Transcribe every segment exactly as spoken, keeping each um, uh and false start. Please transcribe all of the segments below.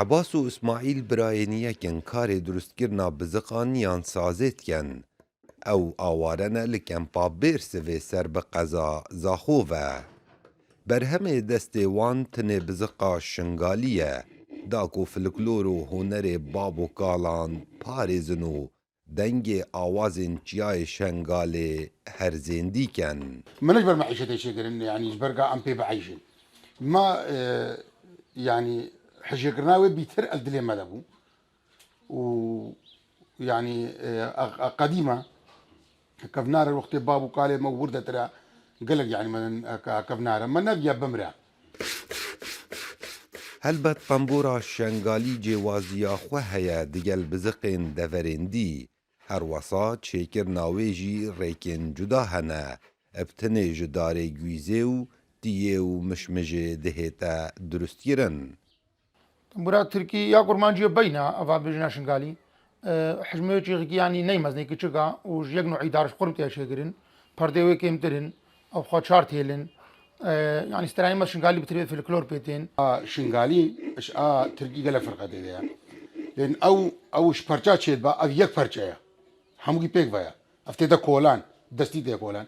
Ebas û Îsmaîl birayên yek in karê durustkirina biziqan yan sazê dikin. Ew aware ne li kempa Bêrsivê ser bi qeza Zaxo ve. Berhemê destê wan tinê biziqa Şingalî ye, da ku folklor û hunerê bab û kalan parêzin û dengê awazên çiyayê Şengalê her zêndî ken. Min ji ber meîşetê çêkirin, yanî ji ber ka em pê bieyşin. Ma, e, yanî hijêkirina wê bîtir el dilê me de bû. Û, yanî, e, e, e, qedîme, kevnare wextê bab û kalê me wir de tira gelek, yanî, me, e, ke-, kevnare. Me neviya bimre. Helbet tembûra Şengalî cêwaziya xwe heye digel biziqên deverên dî. Her wesa çêkirina wê jî rêkên cuda hene. Bi tinê ji darê gwîzê û tiyê û mişmijê dihête durustkirin. Tembûra tirkî ya kurmancî ye beyna, eva bêjina Şingalî. E, hicmê wê çêxikî, yanî ney mezin e, kiçik a û ji yek nû îdar ji qurb tê çêkirin. Perdê wê kêmtir in, ew xwe çar têl in. E, yanî stranên me Şingalî bi tirê folklor pê tên. A Şingalî, ji a tirkî gelek ferqe tê de ye. Lên ew, ew ji perça çêdiba, ev yek perçe ye. Hemûkî pêk ve ye. Ev tê de kolan, destî tê kolan.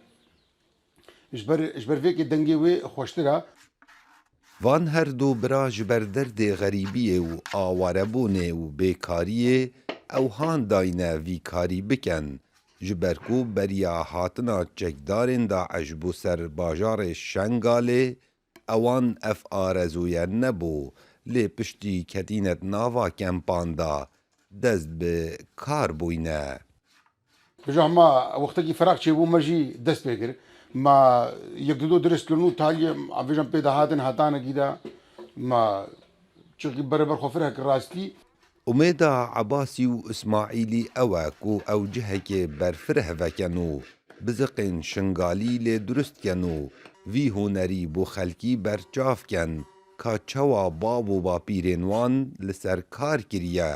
Ji ber, ji ber vê kê dengê wê xweştir e. Van her du bira ji ber derdê xerîbiyê û awarebûnê û bêkariyê ew han dayne vî karî bikin. Ji ber ku beriya hatina çekdarên DAIŞ bû ser bajarê Şengalê, ewan ev arezûye nebû, lê piştî ketîne di nava kempan de, dest bi kar bûyne. Vêca hema wextekî firaq çêbû, me jî dest pê kir. Me yek du do dirist kirin û taliyê, vêca pê de hatin, hetanekî de me çiqî bereber xwe fireh kir rastî. Umêda Ebasî û Îsmaîlî ew e ku ew cihekê berfireh vekin û biziqên Şingalî lê durust ken û vî hunerî bo xelkî berçav ken ka çawa bab û bapîrên wan li ser kar kiriye,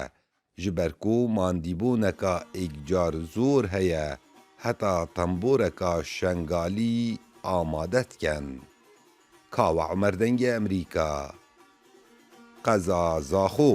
ji ber ku mandîbûneka êkcar zor heye heta tembûreka Şengalî amade dikin. Kawa Umer, Dengê Emerîka, Qeza Zaxo.